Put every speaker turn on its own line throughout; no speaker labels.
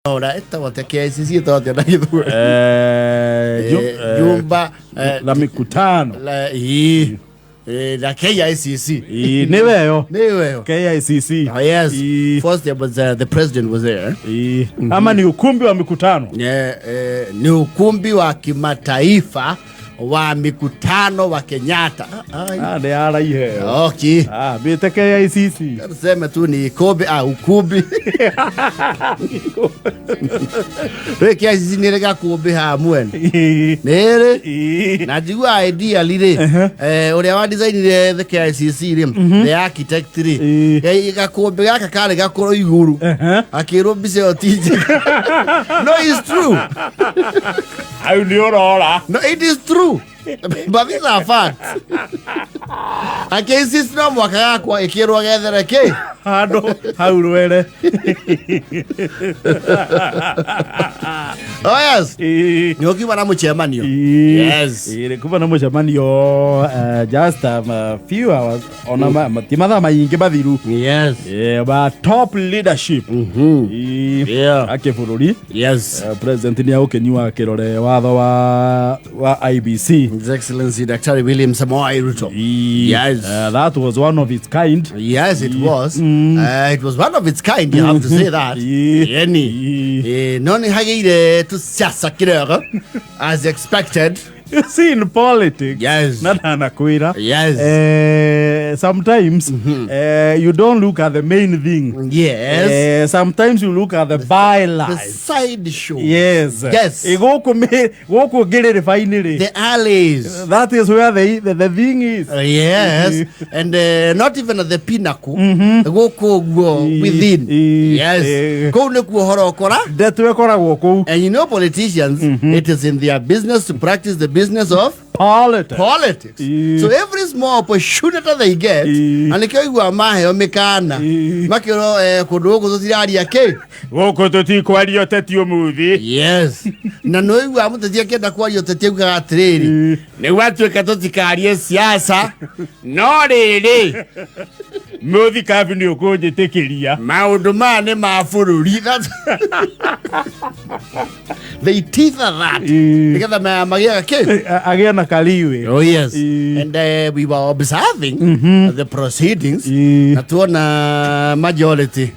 Ora ĩtagwo atĩa KICC ĩtagwo atĩa na Gĩthweri? Jumba
la mikutano.
Ii. La KICC.
Ii, nĩ weyo.
Nĩ weyo.
KICC.
Oh, yes.
Ii.
First there was the president was there.
Ii. Ama ni ukumbi wa mikutano.
Ni ukumbi wa kimataifa wa mikutano wa Kenyatta. Ah, ah.
Ah, nĩ araiheo.
Okay.
Ah, mĩte KICC.
Tuseme tu ni ikombe, ah, ukumbi. Rĩ KICC nĩ rĩ gakũmbĩ haha mwena.
Ii.
Nĩ rĩ.
Ii.
Na njigua ideally rĩ, ũrĩa wa designire the KICC rĩ, the architect rĩ, gakũmbĩ gaka karĩ gakũrũ igũrũ. Akĩrwo mbica ĩyo ti njega. No, it's true.
Hau nĩ ũrora.
No, it is true. But these are facts. Akĩinsist no mwaka gakwa ĩkĩrwo gethere kĩ.
Handũ hau rwere.
Oh yes.
Ii.
Nĩ ũkiuma na mũcemanio.
Ii.
Yes.
Ii, nĩ kuma na mũcemanio just a few hours ona ti mathaa maingĩ mathiru.
Yes.
Yeah, ba top leadership. Ii.
Yeah.
A kĩbũrũri.
Yes.
President nĩ agũkĩnyua akĩrore watho wa IBC.
His Excellency Daktari William Samoei Ruto.
Ii.
Yes.
That was one of its kind.
Yes, it was. It was one of its kind, you have to say that.
Ii.
Yani.
Ii.
No nĩ hagĩire tũciaca kĩrego as expected.
You see, in politics,
Yes.
na ndanakwĩra,
Yes.
sometimes you don't look at the main thing.
Yes.
Sometimes you look at the bylaws.
The side show.
Yes.
Yes.
Gũkũ gũkũ ngĩrĩrĩba-inĩ rĩ.
The alleys.
That is where the thing is.
Yes. And not even at the pinnacle. Gũkũ guo within. Yes. Kũu nĩkuo ũhoro ũkora.
Ndeto ĩkoragwo kũu.
And you know politicians, it is in their business to practice the business of
Politics.
politics. So every small opportunity they get, na nĩkĩo igua maheo mĩkana. Makĩrwo kũndũ gũkũ tũtiraria kĩ.
Gũkũ tũtikwaria ũteti ũmũthĩ.
Yes. Na nĩ ũiguaga mũteti akĩenda kwaria ũteti augaga atĩrĩrĩ, nĩ gwatuĩka tũtikarie siasa, no rĩrĩ,
Mũthikabu nĩ ũkũnjĩtĩkĩria.
Maũndũ maya nĩ ma bũrũri. They teether that. Nĩgetha magĩaga kĩ?
Agĩe na kaliwe.
Oh yes.
Ii.
And we were observing the proceedings. Na tuona majority.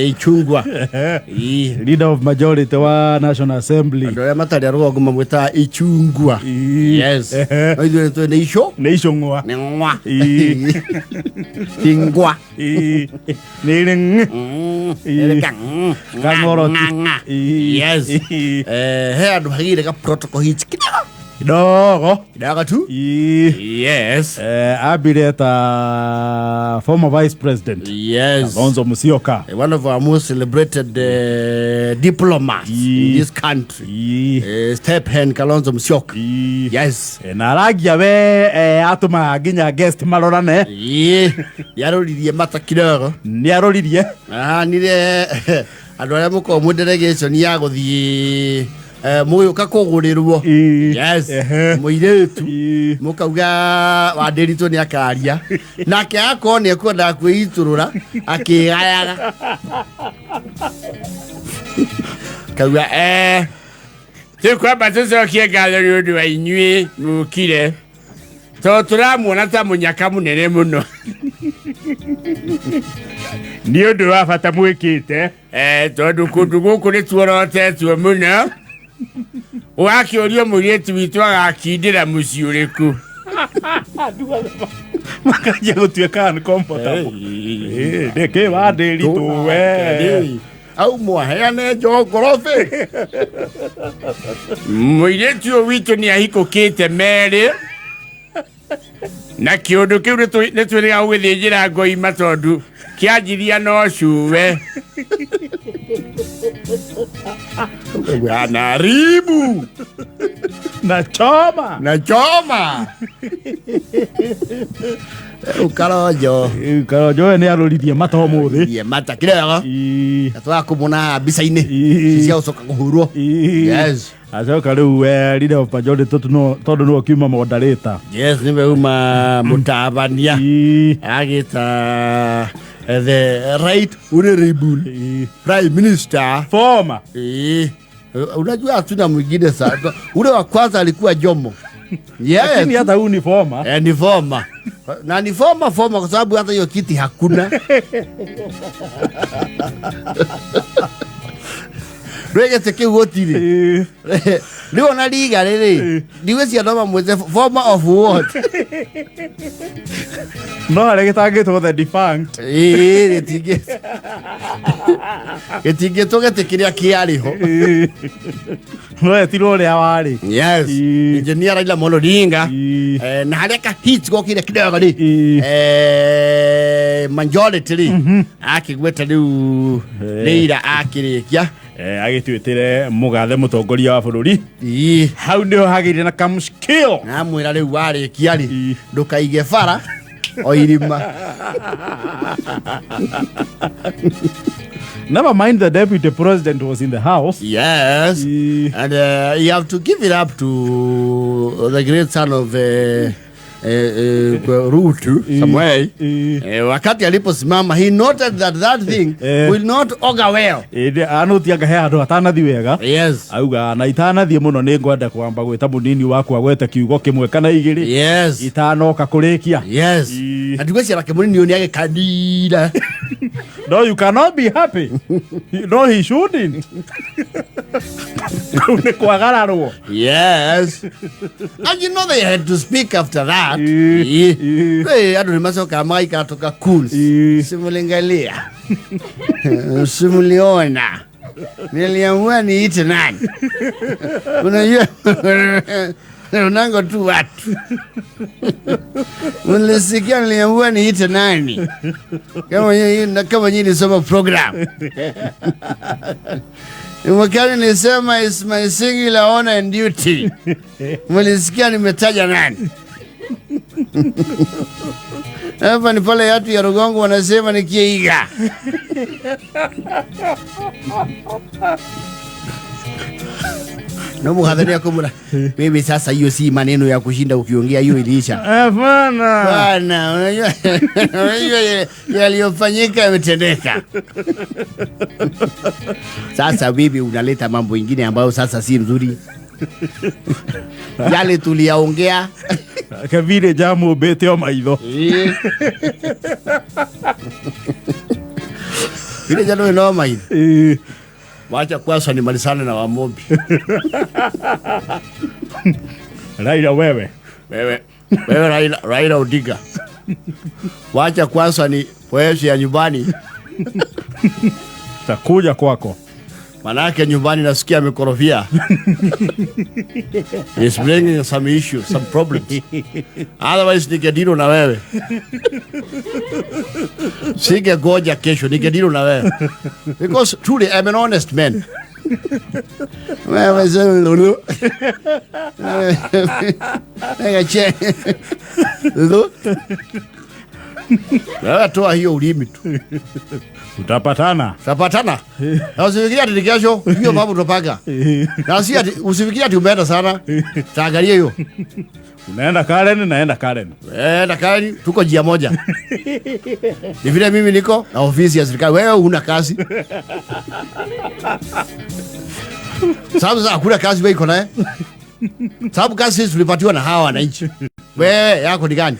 Ichungwa. Ii.
Leader of majority wa National Assembly.
Andũ arĩa matarĩ a rũgongo mamwĩtaga Ichungwa. Yes. No ithuĩ nĩ tũĩ nĩ ico.
Nĩ icũng'wa.
Nĩ ng'wa.
Ii.
Ti ngwa.
Ii. Nĩ irĩ ng'ĩ. Ii.
Ĩrĩ ka ng,
Kang'oroti.
ng'a, ng'a.
Ii.
Yes.
Ii.
He handũ hagĩire ga protocol hitch kidogo.
Kidogo.
Kidogo tu.
Ii.
Yes.
Ambire ta former vice president.
Yes.
Kalonzo Musyoka.
One of our most celebrated diplomats in
Ii.
this country.
Ii.
Stephen Kalonzo Musyoka.
Ii.
Yes.
Na aragia we atũmaga nginya guest marorane.
Ii. Yaroririe mata kidogo.
Nĩ aroririe.
Ahanire andũ arĩa mũkoragwo mwĩ delegation ya gũthiĩ mũgĩũka kũgũrĩrwo.
Ii.
Yes.
Ehe.
Mũirĩtu.
Ii.
Mũkauga wandĩritũ nĩ akaria nake akorwo nĩ ekwendaga kwĩitũrũra akĩgayaga kauga
Tũkwamba tũcokie ngatho nĩ ũndũ wa inyuĩ mũkire tondũ tũramuona ta mũnyaka mũnene mũno. Nĩ ũndũ wa bata mwĩkĩte. Tondũ kũndũ gũkũ nĩ tuorotetwo mũno. Ũgakĩũrio mũirĩtu witũ agakindĩra mũciĩ ũrĩkũ.
Makanjia gũtuĩka uncomfortable. Nĩkĩ wandĩritũ we.
Au mwaheane njongorobĩ.
Mũirĩtu ũyũ witũ nĩ ahikũkĩte merĩ. Na kĩũndũ kĩu nĩ twĩrĩga gũgĩthĩnjĩra ngoima tondũ kĩanjiria no cuwe.
Anaribu.
Na choma.
Na choma. Ukaronjo.
Karonjo we nĩ aroririe mata ũmũthĩ.
Ye mata kidogo.
Ii.
Tũrakũmona mbica-inĩ.
Ii.
Cia gũcoka kũhurwo.
Ii.
Yes.
Acoka rĩu leader of majority tondũ nĩwe ũkiuma moderator.
Yes, nĩwe uma mũtabania.
Ii.
Agĩta The right honorable prime minister.
Former.
Unajua hatuna mwingine sasa. Ule wa kwanza alikuwa Jomo.
Lakini
Yes.
hata huu ni former.
Ni former. Na ni former former kwa sababu hata hiyo kiti hakuna. Rwegete kiu gutiri. Rĩu ona riga rĩrĩ ndigwĩciria no mamwĩte former of what?
No harĩa gĩtangĩtwo the defunct.
Ĩĩ, gĩtingĩtwo gĩtĩ kĩrĩa kĩarĩ ho.
No etirwo ũrĩa warĩ.
Yes. Engineer Raila Amolo Odinga. Na harĩa ka hit gokire kidogo rĩ, majority rĩ akĩgweta rĩu Raila akĩrĩkia.
Agĩtuĩtĩre mũgathe mũtongoria wa bũrũri. Hau nĩho hagĩire na kamshikio.
Namwĩra rĩu warĩkia rĩ, ndũkaige bara o irima.
Never mind the deputy president was in the house.
Yes. And you have to give it up to the great son of Ruto Samuel. Wakati aliposimama he noted that that thing will not augur well.
Anũti anga he handũ hatanathiĩ wega.
Yes.
Auga na itanathiĩ mũno nĩ ngwenda kwamba gwĩta mũnini wakwa gwete kiugo kĩmwe kana igĩrĩ.
Yes.
Itanoka kũrĩkia.
Yes. Na ndigwĩciria kĩmũnini ũyũ nĩagĩkanira.
No, you cannot be happy. No, he shouldn't. Kau nĩ kwagararwo.
Yes. And you know they had to speak after that. Andũ nĩ macokaga magaikara toka cool. Simulingalia. Simuliona. Niliamua niite nani? Unajua unango tu watu. Ulisikia niliamua niite nani? Kama nyinyi nilisoma program. Mwakani nilisema is my singular honor and duty. Mlisikia nimetaja nani? Hapa ni pale watu ya Rugongo wanasema ni Kiiga. No muhadharia kumura. Mimi sasa hiyo si maneno ya kushinda ukiongea, hiyo iliisha.
Hapana.
Bwana, unajua yaliyofanyika yametendeka. Sasa bibi unaleta mambo ingine ambayo sasa si mzuri. Yale tuliyaongea.
Kavile jamu bete o maitho.
Vile jalo no maitho. Wacha kwanza nimalizane na Wamombi.
Raila wewe.
Wewe. Wewe Raila Odinga. Wacha kwanza ni wewe ya nyumbani.
Takuja kwako.
Manake nyumbani nasikia amekorofia. It's bringing some issues, some problems. Otherwise ningedilo na wewe. Singegoja kesho, ningedilo na wewe. Because truly I'm an honest man. Wewe sasa Wewe toa hiyo ulimi tu.
Utapatana.
Utapatana. Na usifikirie ati ni kesho, hiyo babu utapanga. Na si ati usifikirie ati umeenda sana. Taangalia hiyo.
Unaenda Karen, naenda Karen.
Na Karen tuko njia moja. Ni vile mimi niko na ofisi ya serikali, wewe huna kazi. Sababu sasa hakuna kazi wewe iko naye. Sababu kazi sisi tulipatiwa na hawa wananchi. Wewe yako ni gani?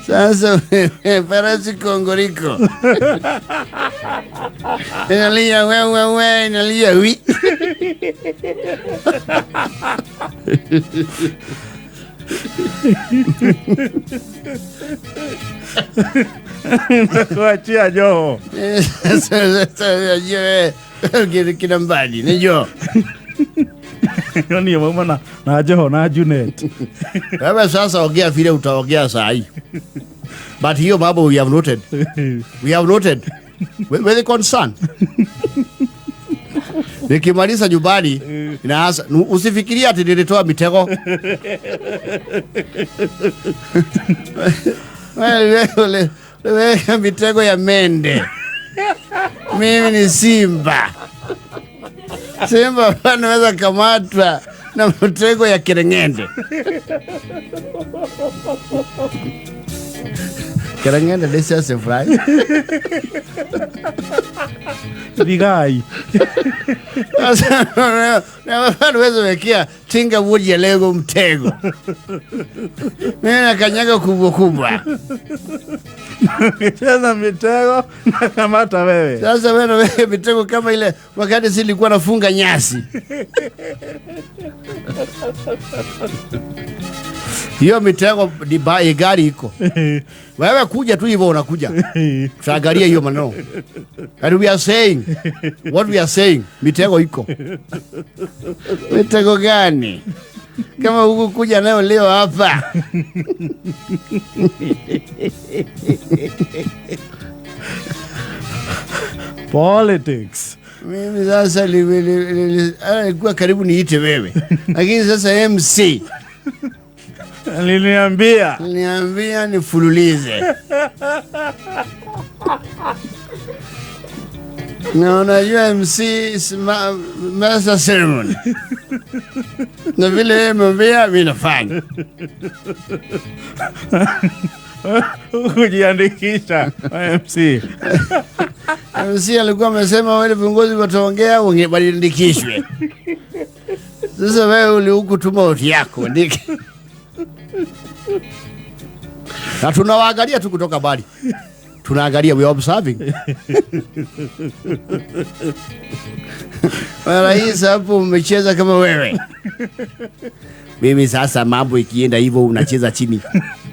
Sasa farasi kongoriko. Inalia wewe wewe, inalia wi.
Kuachia Joho.
Sasa kina mbali ni Joho.
Ni mama na Joho na Junet.
Wewe sasa ongea vile utaongea saa hii. But hiyo mambo we have noted. We have noted. With concern. Nikimaliza nyumbani inaanza, usifikirie ati nilitoa mitego. Wewe mitego ya mende. Mimi ni simba. Simba anaweza kamatwa na mtego ya kerengende. Kereng'ende nĩ tsetse fly.
Thigai.
Sasa, na huwezi wekea tinga moja lego mtego. Mimi nakanyaga kubwa kubwa.
Cheza mitego na kamata wewe.
Sasa wewe wewe mitego kama ile wakati si nilikuwa nafunga nyasi. Hiyo mitego ni gari iko. Wewe kuja tu hivyo unakuja. Tutaangalia hiyo maneno. And we are saying what we are saying, mitego iko. Mitego gani? Kama huku kuja nayo leo hapa.
Politics.
Mimi sasa nilikuwa karibu niite wewe. Lakini sasa MC
Aliniambia.
Aliniambia nifululize. Na unajua MC master ceremony. Na vile yeye amemwambia mimi nafanya.
Kujiandikisha MC.
MC alikuwa amesema wale viongozi wataongea wangeandikishwe. Sasa wewe ulihukutuma oti yako andike. Na tunawaangalia tu kutoka mbali. Tunaangalia, we are observing. Rais hapo umecheza kama wewe. Mimi sasa mambo ikienda hivyo unacheza chini.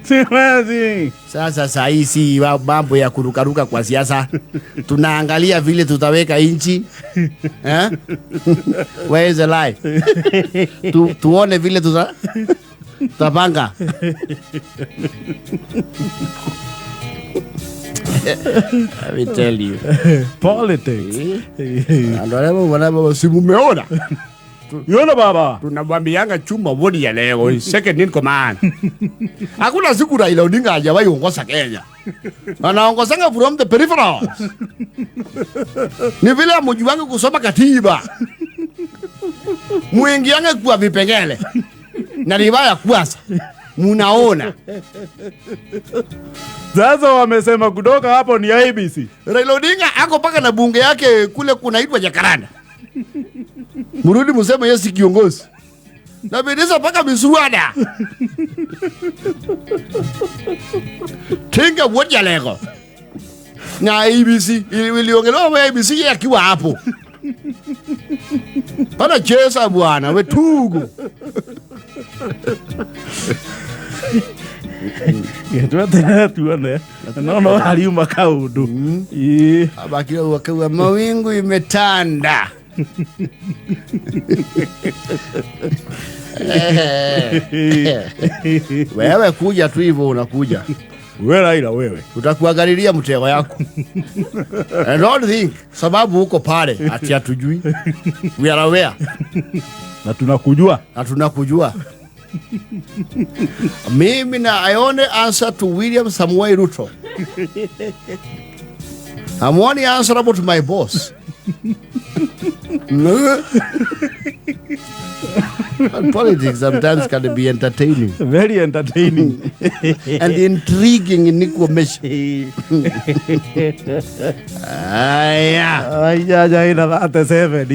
Siwezi.
Sasa saa hii si mambo ya kurukaruka kwa siasa. Tunaangalia vile tutaweka nchi. Where is the lie? Tuone vile tutapanga. I will tell you.
Politics.
Andũ arĩa mauma si mumeona.
Yona baba.
Tunamwambianga chuma wodi ya leo, second in command.
Hakuna siku Raila Odinga hajawahi ongoza Kenya. Anaongozanga from the peripherals. Ni vile amujuange kusoma katiba. Muingiange kwa vipengele. Na ribaya kwanza. Munaona.
Sasa wamesema kutoka hapo ni IEBC.
Raila Odinga ako mpaka na bunge yake kule kunaitwa Jacaranda. Murudi museme yeye si kiongozi. Na bidisa mpaka miswada. Tinga woja lego. Na IEBC iliongelewa kwa IEBC yeye akiwa hapo. Pana chesa bwana we tugo.
Getwetera tuone. No no hariuma kaundu.
Abakira wakawa mawingu imetanda. Wewe kuja tu hivyo unakuja.
Wewe Raila wewe.
Tutakuangalilia mtego yako. And don't think sababu uko pale ati hatujui. We are aware.
Na tunakujua.
Na tunakujua. Mimi na I only answer to William Samoei Ruto. I'm only answerable to my boss. No. But politics sometimes can be entertaining.
Very entertaining.
And intriguing in equal measure. Aya.
Aya, ya, ina 37.